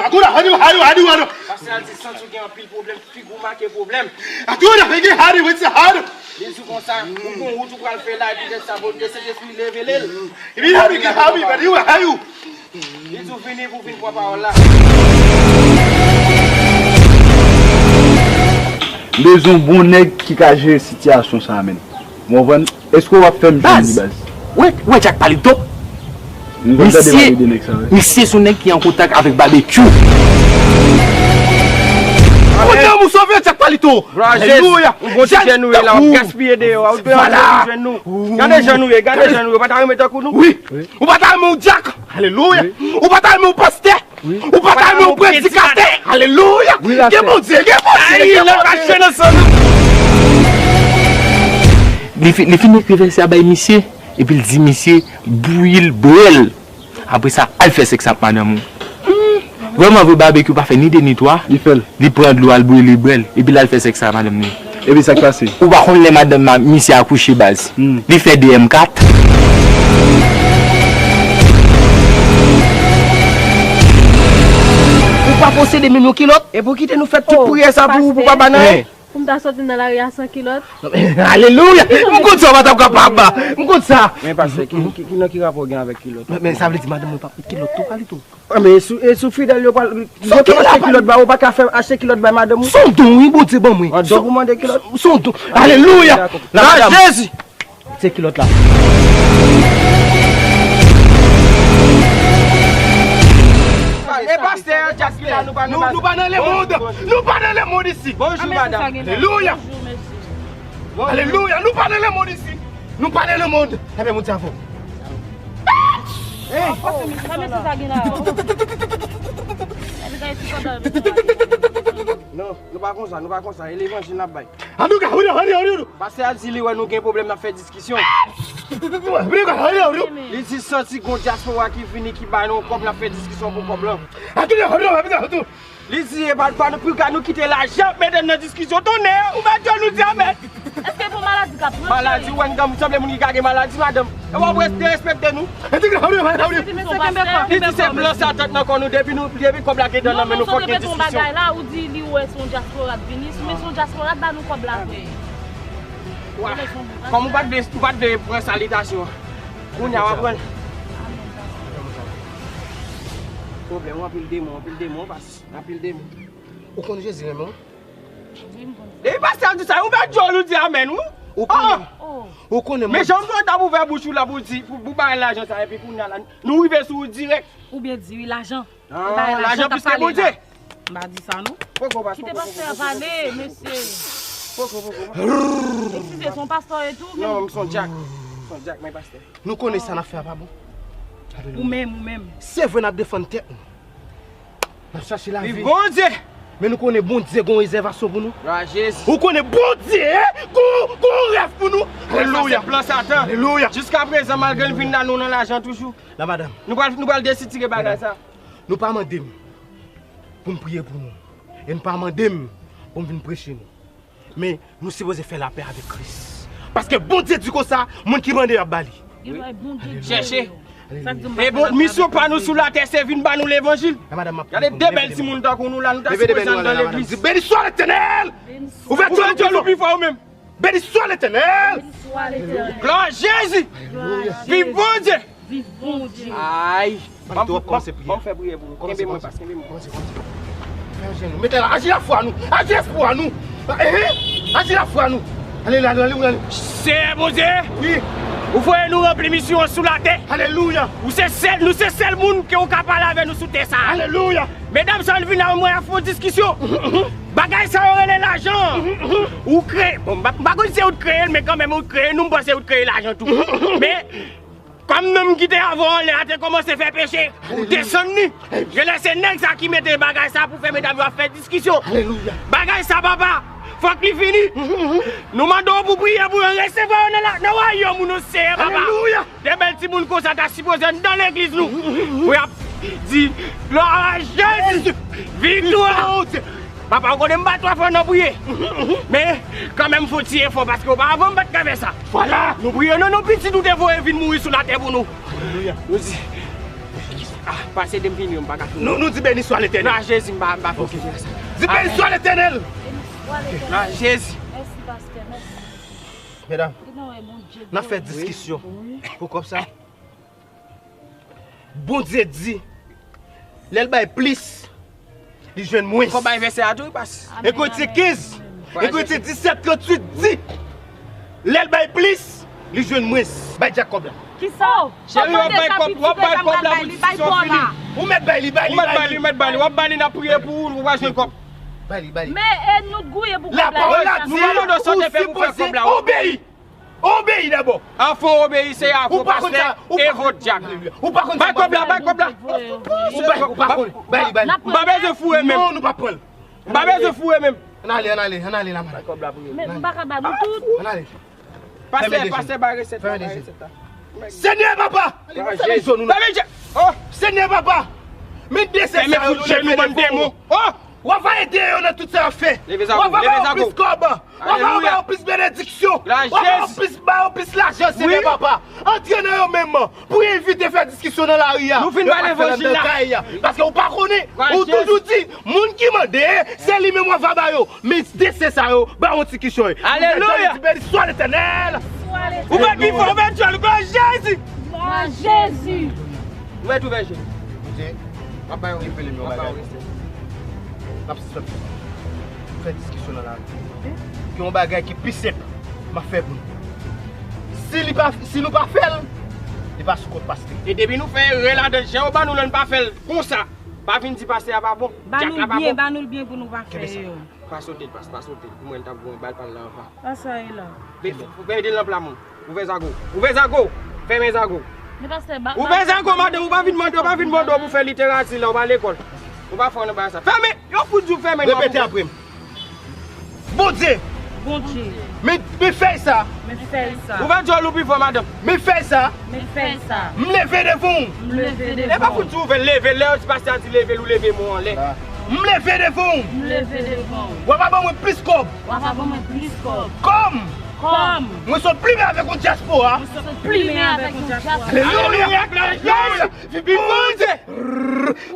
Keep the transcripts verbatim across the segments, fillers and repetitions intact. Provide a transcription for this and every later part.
Agora, hadi, hadi, hadi, hadi. Pastè a di santi w gen anpil pwoblèm, figi w make pwoblèm. Agora, hadi, hadi, hadi. Li di w konsa, ou gon wout ou pral fè la, epi lè sa, bon, Bondye Sentespri leve l. Epi, hadi, hadi, hadi, hadi. Li di w vini pou w vin pran pawòl la. M bezwen yon bon nèg ki ka jere sitiyasyon sa a, menn. Ou konprann? Èske w ap fè m jwenn li, baz? Ou wè, ou wè Jack Palito? M konn tande pale de nèg sa, wi. Misye se yon nèg ki an kontak avèk Babekyou. Kote w sove Jack Palito? Alelouya. Ou gon ti jèn ou ye la, w ap gaspiye deyò a, ou dwe antre pou jwenn nou. Gade jan nou ye, gade jan nou ye, ou pa ta renmen tankou nou? Wi. Ou pa ta renmen yon dyak? Alelouya. Ou pa ta renmen yon pastè? Ou pa ta renmen yon predikatè? Alelouya. Gen Bondye, gen Bondye, gen Bondye. Li fi-, li fin ekri vèsè a bay misye, epi l di misye bouyi l, bwè l. Apre sa, al fè sèks ak madanm ou. Hmm. Vrèman vre, Babekyou pa fè ni de ni twa. Li fè l. Li pran dlo, al brile, bwè l, epi l al fè sèks ak madanm li. Epi sa k pase? Ou pa konn lè madanm misye akouche, baz. Hmm. Li fè de M kat. Ou pa posede menm yon kilòt? E pou kite nou fè tout priyè sa pou ou, pou pa ba nan anyen? Pou m ta soti nan lari a san kilòt. Alelouya! M konn sa, w pa t ap kapab. M konn sa. Men pastè, ki, ki, ki, nan ki rapò w gen avèk kilòt? Men, men sa vle di madanm mwen p ap met kilòt tou, Palito? Ah, men e sou, e sou fidèl yo pral, yo ka achte kilòt ba ou, pa ka fè achte kilòt bay madanm ou? Son don, wi, Bondye ban mwen. An don pou mande kilòt? Son don. Alelouya! Nan Jezi! Se kilòt la. E pastè Jack ki la, nou pa, nou pa nan lemonn. Nou pa nan lemonn isi. Bonjou, madanm. Alelouya. Alelouya. Nou pa nan lemonn isi. Nou pa nan lemonn. Ebyen, Bondye avè w. Sa mesye sa gen la yo? Sa mesye sa gen la yo? Non, nou pa konsa, nou pa konsa. E levanjil n ap bay. Antouka, hurry up, hurry up, hurry up. Pastè a di li wè nou gen pwoblèm, n ap fè diskisyon. Hurry up, hurry up, hurry up. Li di santi gon dyaspora ki vini, ki ba nou kòb, n ap fè diskisyon pou kòb lan. Antouka, hurry up, hurry up, hurry up. Li di e pa, pa nou, pou ka nou kite lajan ap mete n nan diskisyon. Tonnè, ou mèt jwenn nou di amèn. Èske e pou maladi k ap pran? Maladi, ou wè n sanble moun ki ka gen maladi, madanm. E w ap res-, derespekte nou. Li di se blan Satan nan kò nou, depi nou, depi kòb la gentan nan men nou, fòk gen diskisyon. Ou di li wè se yon dyaspora k vini, si se yon dyaspora k ba nou kòb la vre. Kòm ou pa t vle, ou pa t vle pran salitasyon an. Kounye a w ap pran l. Pwoblèm, anpil demon, anpil demon, pas, anpil demon. Ou konn Jezi renmen w? Depi pastè a di sa, ou mèt jwenn nou di amèn, wi. Ou konnen, ou konnen. Men jan w t ap ouvè bouch ou la pou di, pou, pou bay lajan sa, epi kounye a la, nou rive sou ou dirèk. Ou byen di, wi, lajan. Lajan plis ke Bondye. M pa di sa, non. Poko, poko, poko. Kite pastè a pale, mesye. Poko, poko, poko. Eskize, se yon pastè etou, men. Non, m se yon dyak. M se yon dyak, men pastè. Nou konnen sa n ap fè a pa bon. Ou menm, ou menm. Se vre n ap defann tèt nou. N ap chache lavi. Viv Bondye! Men nou konnen Bondye gen yon rezèvasyon pou nou. Glwa a Jezi. Ou konnen Bondye gen yon, gen yon rèv pou nou. Alelouya. Sa se plan Satan. Alelouya. Jiskaprezan, malgre l vin la, nou nan lajan toujou. La, madanm. Nou pral, nou pral desitire bagay sa. Nou pa mande m pou n priye pou nou. E n pa mande m pou n vin preche nou. Men, nou sipoze fè lapè avèk Kris. Paske Bondye di konsa, moun ki mande, y ap ba li. Chèche. E bon, misyon pa nou sou latè, se vin ba nou levanjil. Gade de bèl timoun tankou nou la, nou ta sipoze ann nan legliz. Beni swa Letènèl! Ouvè djòl ou pi fò ou menm. Beni swa Letènèl! Glwa a Jezi! Viv Bondye! Viv Bondye! Ay! Ban m fè priyè pou nou. Kenbe mwen, pas, kenbe mwen. Mete la, aji lafwa nou, aji lafwa nou. Aji lafwa nou. Ale, ale, ale, ale. Seyè Bondye, wi, ou voye nou ranpli misyon an sou latè. Alelouya. Ou se sèl, nou se sèl moun ke ou ka pale avè nou sou tè sa. Alelouya. Medam sa yo vin avè mwen ap fè yon diskisyon. Bagay sa yo rele lajan. Ou kreye, bon, m pa, m pa konn si ou t kreye l, men kanmenm ou t kreye nou, m panse ou t kreye lajan tou. Men, kòm nonm ki te avè w anlè a te kòmanse fè peche, ou desann li. Genlè se nèg sa ki mete bagay sa pou fè medam yo ap fè diskisyon. Alelouya. Bagay sa, papa, fòk li fini. Nou mande w pou priye pou yo resevwa yo nan la, nan wayòm ou non, Seyè, papa. Alelouya. De bèl timoun konsa ta sipoze anndan legliz nou. Pou y ap di, glwa a Jezi, viktwa. Papa, ou konnen m pa twò fò nan priye. Men, kanmenm, fò ti efò, paske oparavan m pa t ka fè sa. Vwala! Nou priye nan non pitit ou te voye vin mouri sou latè pou nou. Alelouya. Nou di, Ah, pase de m vini, m pa ka fini. Nou, nou di beni swa Letènèl. Non, Jezi, m pa, m pa fè sa. Di beni swa Letènèl. Non, Jezi. Mèsi, pastè, mèsi. Medam, n ap fè diskisyon pou kòb sa. Bondye di, lè l bay plis, li jwenn mwens. Fò bay vèsè a tou, wi, pas. Ekriti kenz, Ekriti disèt, tranntuit di, lè l bay plis, li jwenn mwens. Bay Dyak kòb la. Kisa? Cheri, w ap bay kòb, w ap bay kòb la pou diskisyon fini. Ou mèt bay li, bay li, bay li. Ou mèt bay li, ou mèt bay li. W ap bay li, n ap priye pou ou, ou va jwenn kòb. Bay li, bay li. Men, e nou t gouye pou kòb la. Lapawòl la di, ou sipoze obeyi. Obeyi dabò. Afon obeyi se afon pastè e vòt dyak. Ou pa konn sa. Bay kòb la, bay kòb la. Ou pa konn. Bay li, bay li. M pa bezwen foure menm. Non, nou pa pran l. M pa bezwen foure menm. Ann ale, ann ale, ann ale la, madanm. Men m pa ka ba nou tout. Ann ale. Pastè, pastè, bay resèt la, bay resèt la. Senyè papa! Fèmen je nou. Fèmen je. Oh! Senyè papa! Men de sè sa yo nou leve devan ou. Oh! W ap ede yo nan tout sa y ap fè. W ap ba yo plis kòb. W ap ba yo plis benediksyon. W ap ba yo plis, ba yo plis lajan, Senyè papa. Antre nan yo menm pou evite fè diskisyon nan lari a. Nou fin ba levanjil la. Paske ou pa konnen, ou toujou di, moun ki mande, se li menm w ap ba yo. Men de sè sa yo, ba yo yon ti kichòy. Alelouya! Ouvè djòl, ouvè djòl, glwa Jezi! Glwa Jezi! Ouvè, ouvè je. Bondye, m ap ba yo revele m yon bagay. N ap sispann fè diskisyon nan lari. Gen yon bagay ki pi senp m ap fè pou nou. Si li pa, si nou pa fè l, li pa sou kont pastè. E depi nou fè erè ladan, jan yo ban nou lè n pa fè l konsa, pa vin di pastè a pa bon. Ba nou l byen, ba nou l byen pou nou pa fè yo. Pa sote l, pas, pa sote l. Pou mwen, l t ap bon, ba l pa l la anvan. Pase la. Fèmen lanp la, moun. Ouvè zago. Ouvè zago. Fèmen zago. Ouvè zago, madanm. Ou pa vin mande, ou pa vin mande pou fè literati la, ou pa lekòl. Ou pa fò nan bagay sa. Fèmen! Yo fout di w fèmen. Repete apre m. Bondye. Bondye. Men, men fèy sa. Men fèy sa. Ouvè djòl ou pi fò, madanm. Men fèy sa. Men fèy sa. M leve devan w. M leve devan w. E pa fout di w ouvè l, leve l. Lè yo di pastè a di leve l, ou leve men w anlè. M leve devan w. M leve devan w. W ap ban mwen plis kòb. W ap ban mwen plis kòb. Kòm. Kòm. Mwen sot plimen avèk yon dyaspora. Mwen sot plimen avèk yon dyaspora. Alelouya. Alelouya, glwa Jezi. Viv Bondye.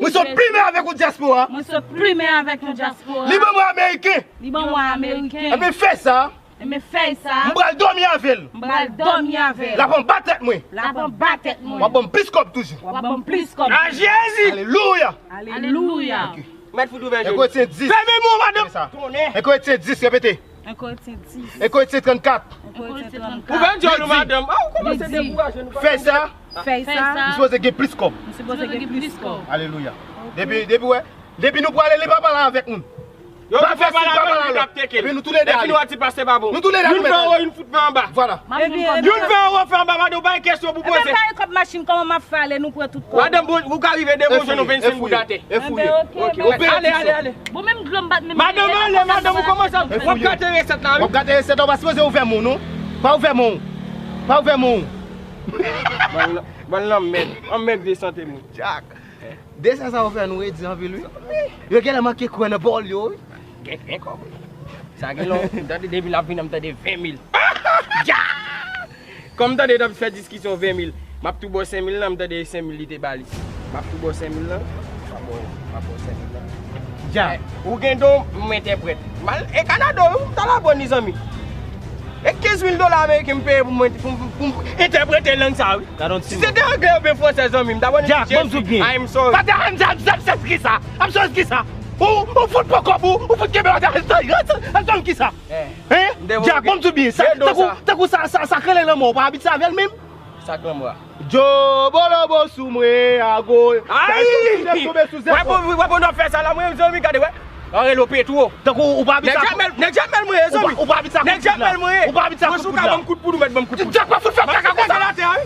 Mwen sot plimen avèk yon dyaspora. Mwen sot plimen avèk yon dyaspora. Li ban mwen ameriken. Li ban mwen ameriken. Ebyen fè sa. Ebyen fè sa. M pral dòmi avè l. M pral dòmi avè l. L ap anba tèt mwen. L ap anba tèt mwen. W ap ban m plis kòb toujou. W ap ban m plis kòb. A Jezi. Alelouya. Alelouya. Mèt fout ouvè je. Enkoretyans dis. Fèmen men w, madanm. Enkoretyans dis, repete. Enkoretyans dis. Enkoretyans trannkat. Enkoretyans trannkat. Ouvè djòl ou, madanm. A, ou kòmanse dekouraje nou. Fè sa. Fè sa. M sipoze gen plis kòb. M sipoze gen plis kòb. Alelouya. Depi, depi, wè. Depi nou prale, li pa pale avèk moun. Yo, pa fè pale avè l, li t ap teke l. Epi nou toulède ale. Epi nou ap di pastè pa bon. Nou toulède ale. Youn fè anwo, youn fout fè anba. Vwala. Youn fè anwo, fè anba, madanm, ou pa gen kesyon pou poze. Epi m pa gen kòb machin, kòman m ap fè ale, nou pran tout kòb. Madanm, bon, ou ka rive devan je nou vennsenk goud atè. E fouye. Ebyen, oke, mèt. Ale, ale, ale. Bon, menm dlo m pa t menm. Madanm, ale, madanm, ou kòmanse ap, w ap gate resèt la, wi. W ap gate resèt la, w pa sipoze ouvè men w, non. Pa ouvè men w. Pa ouvè men w. Ban l, ban l lanmèd. Anmède sante moun. Djak. De sè sa yo fè nou redi anpil, wi. Yo genlè manke kwè nan pawòl yo, wi. Gen, gen kòb, wi. Sa gen lè, m tande de mil ap vini, m tande ven mil. Dja! Kòm m tande n ap fè diskisyon ven mil, m ap tou ba w senk mil lan, m tande e senk mil li te ba li. M ap tou ba w senk mil lan, m ap ba w, m ap ba w senk mil lan. Dja! Eh, ou gen don, m entèprèt. M al, e Kanada, wi, m t al abòne, zanmi. E kenz mil dola ameriken m peye pou mwen, pou, pou, pou m entèprete lang sa, wi. Si se te anglè oubyen fransè, zanmi m, ta bon. Djak, ban m di w byen. I'm sorry. Pastè, I'm, I'm, I'm sorry, kisa? I'm sorry, kisa? Ou, ou fout pran kòb ou, ou fout kenbe pastè, I'm sorry, I'm sorry, kisa? Hein? Djak, ban m di w byen. Sa, tankou, tankou sa, sa, sa k rele lanmò, ou pa abitye avè l menm? Sa k lanmò a? Djobolobo sou mwen, ago. Ayi! Wè bon, wè bon, w ap fè sa la, mwen, zanmi, gade, wè. Yo rele w Petwo. Tankou ou pa abitye ak kout. Nèg Jamèl mwen ye, zanmi. Ou pa, ou pa abitye ak kout poud la. Ou pa abitye ak kout poud la. Mwen si w ka ban m kout poud, ou mèt ban m kout poud. Djak, pa fout fè m kaka konsa.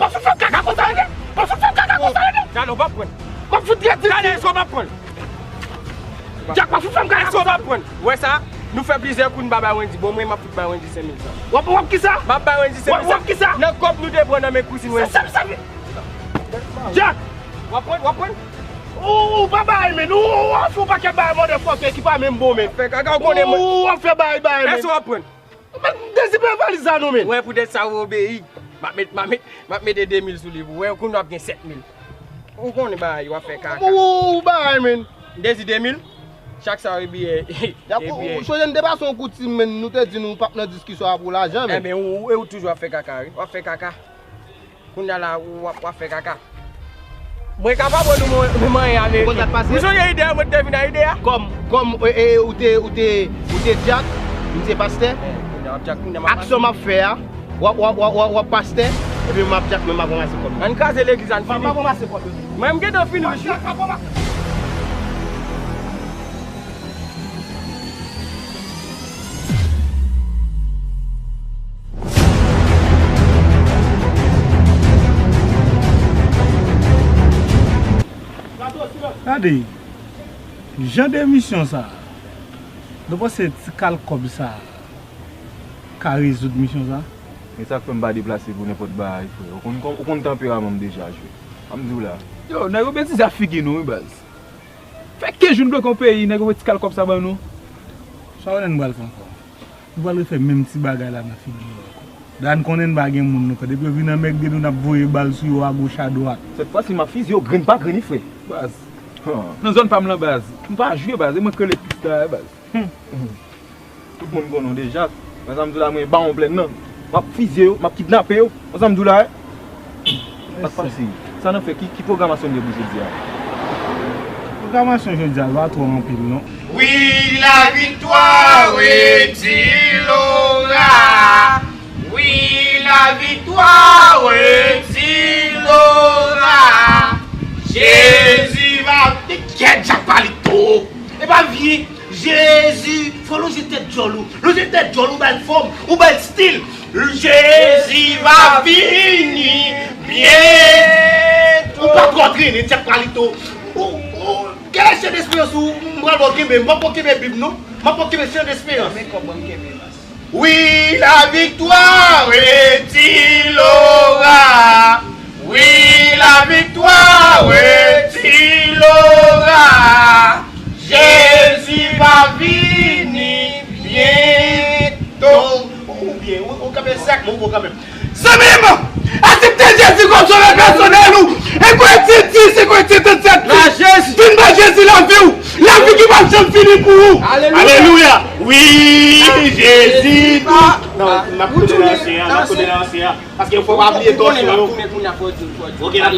Pa fout fè m kaka konsa, non. Pa fout fè m kaka konsa, non. Talè w p ap pran. M ap fout redi. Talè, èske w p ap pran? Djak, pa fout fè m kaka konsa. Èske w p ap pran? Ou wè sa? Nou fè plizyè kou, n pa bay Wendy. Bon, mwen, m ap fout bay Wendy senk mil sa. W ap, w ap kisa? M ap bay Wendy senk mil sa. W ap, w ap kisa? Nan kòb nou te pran nan men kouzin Wendy. Sa, sa, sa. Djak! W ap pran, w ap pran? Ou, ou pa bay, men. Ou, ou ofri yon pakèt bagay motherfucker ki pa menm bon, men. Fè kaka, ou konnen, men. Ou, ou ap fè bagay, bagay, men. Èske w ap pran? Men, dezipe valiz la non, men. Wè, poutèt sa, ou obeyi. M ap met, m ap met, m ap mete de mil sou li pou ou. Wè, kounye a w ap gen sèt mil. Ou konnen bagay, w ap fè kaka. Ou, ou bagay, men. Dezi de mil, chak sa e biyè, e biyè. Ou sonje n te pase yon kout ti men, nou te di nou p ap nan diskisyon a pou lajan, men. Enben, ou, e ou toujou ap fè kaka, wi. W ap fè kaka. Kounye a la, w ap, w ap fè kaka. Mwen ka pa ban nou mwen, mwen manyen Ameriken. Ou sonje ide a, mwen te vin a ide a? Kòm, kòm, e, e, ou te, ou te, ou te dyak, m te pastè. Kounye a w ap dyak, kounye a m ap pastè. Aksyon m ap fè a, w ap, w ap, w ap, w ap pastè, epi m ap dyak, men m ap ranmase kòb yo. Ann kraze legliz, ann fini. M ap ranmase kòb yo. Mwen, m gentan fini, mesye. Gade, jan de misyon sa, nou panse ti kal kòb sa ka rezoud misyon sa? E sa k fè m pa deplase pou nenpòt bagay, frè. Ou konn, ou konn tanperaman m deja, jwe. An m di w la. Yo, nèg yo betize ak figi nou, wi, baz. Fè kenz jou n bloke yon peyi, nèg yo voye ti kal kòb sa ban nou. Sa w wè n pral fè ankò? Nou pral refè menm ti bagay la nan figi yo ankò. Dayè n konnen n pa gen moun nou fè. Depi yo vin anmègde nou, n ap voye bal sou yo agoch adwat. Sèt fwa si m ap fizye yo grenn pa grenn, wi, frè. Baz. Nan zòn pa m lan, baz. M pa jwe, baz. E mwen k rele plis la, baz. Tout moun konnen w deja. Wè sa m di w la, mwen bawon plèn nan. M ap fizye yo, m ap kidnape yo. Wè sa m di w la, wi. Sa k pase? Sa n ap fè? Ki, ki pwogramasyon n gen pou jodi a? Pwogramasyon jodi a pa twò anpil, non. Oui, la victoire est il aura. Oui, la victoire est il aura. Jésus va. Kèt, Jack Palito. E pa vye. Jezi, fò lonje tèt djòl ou. Lonje tèt djòl ou, bay l fòm, ou bay l stil. Jezi va vini byento. Ou pa twò trennen, Jack Palito. Ou, ou, kèl chan desperans ou, m pral ba w kenbe, m pap kenbe Bib non. M ap kenbe chan desperans. Men kòb mwen kenbe. Oui, la victoire est il aura. Oui, la victoire est il aura. Jésus va venir bientôt. Ou byen, ou, ou kanmenm, se ak mwen ou kanmenm. Zanmi m, aksepte Jezi kòm sovè pèsonèl ou. E kwen ti di, se kwen ti di, se kwen ti di. Vin ba Jezi lavi w. Lavi ki p ap janm fini pou ou. Alelouya. Alelouya. Wi, Jezi. Non, n ap tounen nan ansyen an, n ap tounen nan ansyen an. Paske fò w pa bliye tò sou yo. Ok, n ap tounen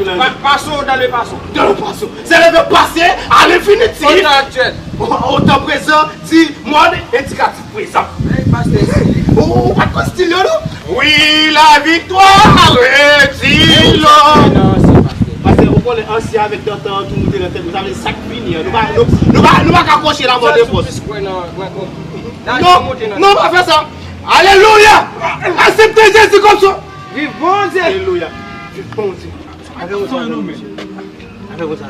nan ansyen an. Passons dans le passé. Dans le passé. C'est le passé à l'infinitif. Au temps actuel. Au temps présent, di mòd endikatif. Prezan. Ou, ou pa t konn stil yo, non? Oui, la victoire est il aura. Pastè, ou konnen ansyen avèk dantan an tou moute nan tèt nou. Sa vle di sa k vini an. Nou pa, nou, nou pa, nou pa ka kwoche la mò de fòs. Non, non, pa fè sa. Alelouya! Aksepte Jezi kòm sovè. Viv Bondye! Alelouya! Viv Bondye! Avè w sa, non, men. Avè w sa.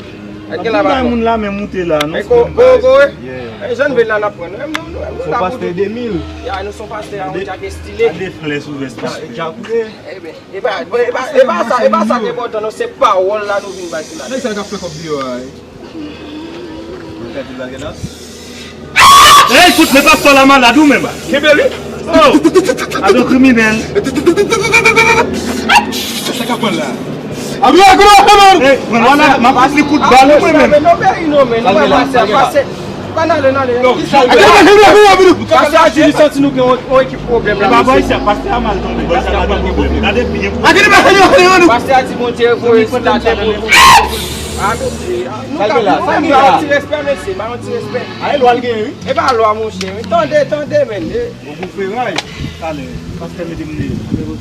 Gen la bay moun la men moute la, non. Eko, go, go, wi. Jan n vin la n ap pran. Nou, nou, nou, nou la pou pastè de mil. Ya, nou son pastè a, on djak estile. Gade flè sou vès pastè. Djak koule. Eben, e pa, e pa, e pa sa, e pa sa ki enpòtan, non, se pawòl la nou vin bay sila. Nèg sa k ap fè kòb deyò a, wi. Mwen ka di bagay la. Ey, kout, men pastè la malad ou menm. Kenbe li. Oh, adan kriminèl. Sa k ap pran la? Ey, pran la, m ap fout li kout bal ou mwen menm. Men non, men non, men nou pa pase, pase. Pa n ale, n ale. Pastè a di li santi nou gen yon, yon ekip pwoblèm la. Pastè a mal tonbe, pastè a mal tonbe. Gade pye pou pastè a di Bondye voye sila te pou nou. A, mesye, nou ka, ba yon ti respè, mesye, ba yon ti respè. Ay, lwa l gen, wi. E pa lwa, monchè, wi. Tande, tande, men. Ou pou feray. Talè, pastè mete m deyò. Ou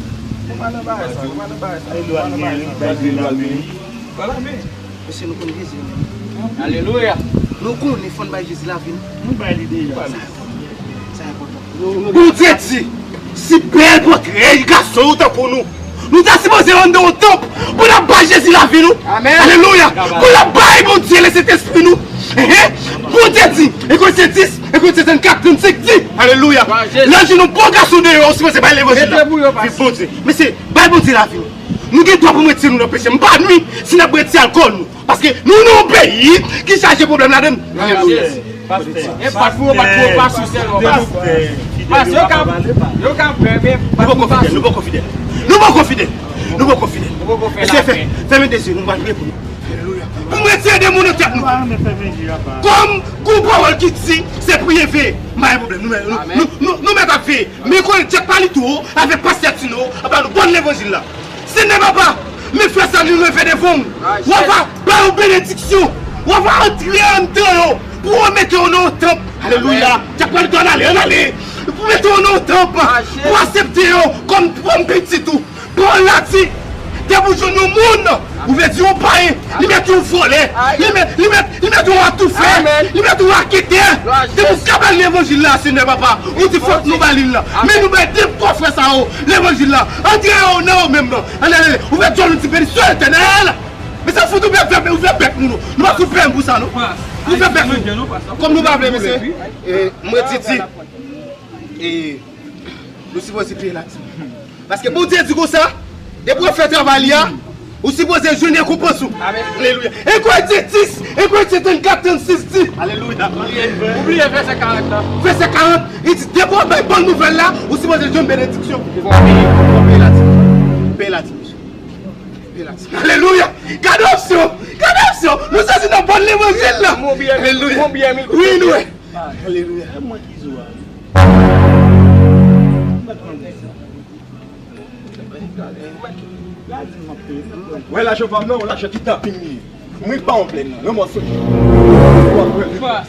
pa nan bagay sa, ou pa nan bagay sa. Ay, lwa l gen, wi. Bay Jezi lamen. Mesye, nou konn Jezi, men. Alelouya. Nou konnen fò n bay Jezi lavi n. Nou bay li deja. Sa enpòtan. Sa enpòtan. Bondye di, si bèl pòtrè gason yo tankou nou, nou ta sipoze anndan yon tanp pou n ap bay Jezi lavi nou. Amèn. Alelouya. Pou n ap bay Bondye Lesentespri nou. Ehe. Bondye di, e Korentyen dis, e Korentyen trannkat, trannsenk di, alelouya. Lè w jwenn yon bon gason deyò, ou sipoze bay levanjil la. Viv Bondye. Mesye, bay Bondye lavi nou. Nou gen dwa pou n retire nou nan peche. M pa nwi si n ap retire alkòl nou. Paske nou nan yon peyi ki chaje pwoblèm ladan l. Alelouya. Pastè. E pa pou yo, pa pou yo, pa sou sèlman. Pastè. Pastè, yo ka, yo ka pè, men pa pou pastè. Nou poko fidèl, nou poko fidèl. Nou poko fidèl. Nou poko fè lapè. Mesye, fè, fèmen de zye nou, nou pral priye pou nou. Alelouya. Pou m retire demon nan tèt nou. Kòm gon pawòl ki di, se priye veye. M pa gen pwoblèm, nou, nou, nou, nou, nou mèt ap veye. Men konnen Djak Palito avèk pastè Tino ap ba nou bòn levanjil la. Senyè papa, men frè sa nou leve devan w. W ap ba yo benediksyon. W ap antre anndan yo pou w mete yo nan yon tanp. Alelouya. Djak Palito, ann ale, ann ale. Pou mete yo nan yon tanp. Pou aksepte yo kòm, kòm pitit ou. Pawòl la di, depi w jwenn yon moun, ou vle di yon payen, li mèt yon vòlè, li mèt, li mèt, li mèt yon atoufè, li mèt yon raketè. Depi w ka ba l levanjil la, Senyè papa, ou di fòk nou ba li l la. Men nou bay de twa frè sa yo levanjil la. Antre yo nan yo menm nan. Ann ale, ouvè djòl nou di benediksyon etènèl. Men sa fout ouvè, ouvè, ouvè bèk nou, non. Nou pa fout pè pou sa, non. Ouvè bèk nou. Kòm nou pa vle, mesye. E, mwen di, di. E, nou sipoze peye latim. Paske Bondye di konsa, depi w ap fè travay li a, ou sipoze jwenn rekonpans ou. Alelouya. Enkwè di dis, Enkwè di trannkat, trannsis di. Alelouya. Ou bliye vèsè karant lan. Vèsè karant, li di, depi w ap bay bòn nouvèl la, ou sipoze jwenn benediksyon. Fò w peye, fò w peye latim. Peye latim, mesye. Peye latim. Alelouya. Gade opsyon. Gade opsyon. Nou sezi nan bòn levanjil la. Alelouya. Wi, nou wè. Alelouya. Wè lajan pa m nan, yon lajan ki tanpin li ye. Mwen pa yon plèn nan, yon mòso. Pas,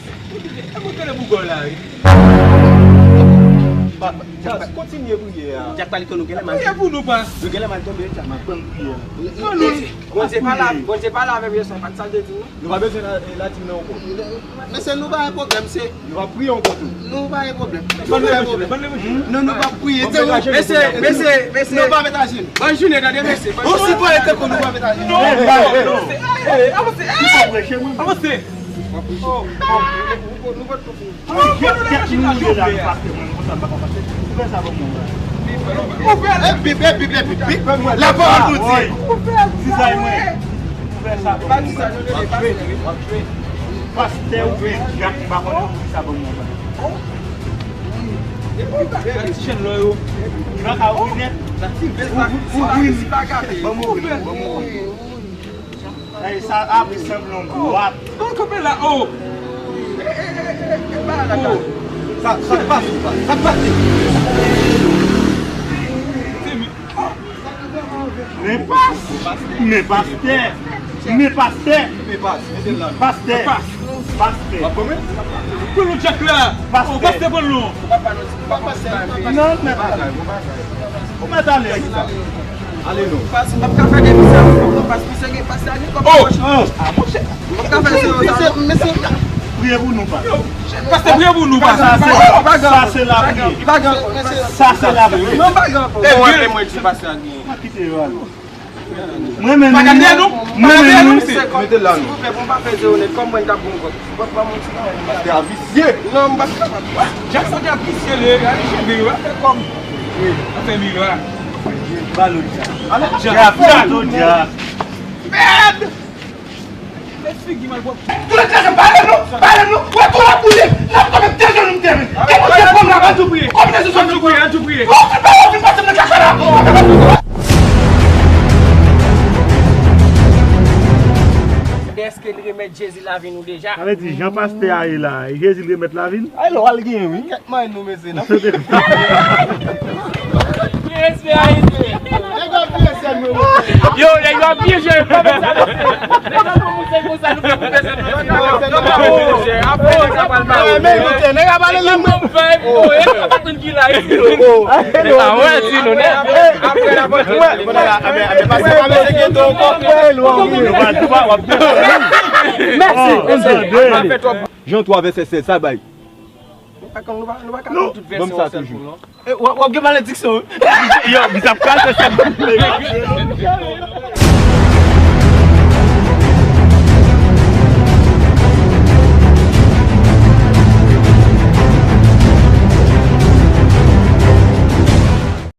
e pou tande bougò la, wi. Pas, kontinye priye a. Djak Palito, nou genlè mal. Priye pou nou, Pas. Nou genlè mal tonbe, Djak. M ap tann priye a. Non, non. Bondye pale, Bondye pale avè m yè swa, pa t sa l te di nou. Nou pa bezwen la, eh, latim nan ankò. Mesye, nou pa gen pwoblèm, se. Nou pa priye ankò tou. Nou pa gen pwoblèm. Nou pa gen pwoblèm. Non, nou pa priye. Mesye, mesye, mesye. Nou pa met ajenou. Bòn jounen, tande, mesye. Ou sitwayen tankou nou pa met ajenou. Non, non, non. Avanse, avanse, avanse. Ou pa preche, mwen. Avanse. Oh, oh, nou, nou, nou, nou, nou, Ou fè sa pou mwen. Ou fè l. E Bib, e Bib, e Bib, Bib. Lapawòl Bondye. Ou fè l. Ou fè sa pou mwen. Pastè ou vle Djak, m pa konn ou fè sa pou mwen. Gade ti jèn lò yo. Djak a ou nèt. Ou, ou, ou, ou, ou, ou, ou, ou, ou, Ey, sa ap sanble yon dwat. Oh, kanpe la, oh. Sa, sa k pase, sa, sa k pase. Men pas, men pastè, men pastè, pastè, pastè. Pou nou Djak la, pastè. Oh, pastè pran non. Non, men ou mèt ale. Ale non. Pas, m ap ka fè de misye avè w non, pas misye gen pas la gen kòb nan pòch. Oh, ah, monchè. M ap ka fè zero sa non. Mesye, priye pou nou, pas. Pastè, priye pou nou, pas. Sa se, sa se lapriyè. Sa se lapriyè. Non, pa gen anpil. E mwen, mwen di pastè a gen. Pa kite yo ale. Mwen menm, mwen menm, mwen menm. Mete l la non. Silvouplè, pou m pa fè zero nèt, kòm mwen t ap bon kòb. Pastè a visye. Non, m pa kapab. Djak sa te ap visye li, gade cheve yo, ap fè kòm. Ap fè mirak. Ba l Djak. Djak, Djak, Djak. Mèd! Mèd figi malpwòp. Tou lè trè, pale nou, pale nou. Wè tou la boule. N ap tonbe tè zòn nou tè. Ke Bondye pran la. Ann tou priye. Kòm Jezi sòti. Ann tou priye, ann tou priye. Bon, fè pa wè vin pase nan kaka la. Èske l remèt Jezi lavi nou deja? Sa vle di, jan pastè a ye la, Jezi l remèt lavi l? Ay, lò al gen, wi. Kèk may nou, mesye, n ap. Respè Ayiti. Nèg yo ap vye sèl mwen, mwen. Yo, nèg yo ap byen jwe, yo pa fè sa, mesye. Nèg yo ap fè konsa, nou fè pou pèsòn, nou fè pou pèsòn. Apre, nèg yo ap pale mal. Men, men, nèg yo ap pale lang mwen. Fè, yo, e pa tann ki la, isi. Ah, wè, di nou, nèg. Apre, apre, apre, apre, pase pa mesye gen do ankò. Nou pa, nou pa, w ap. Mèsi, mèsi. Jan twa vèsè sèz, sa bay. Nou pa ka, nou pa, nou pa ka pran tout vèsè yo sèl pou non. E, w ap, w ap gen malediksyon, wi. Yo, m t ap pral fè sa.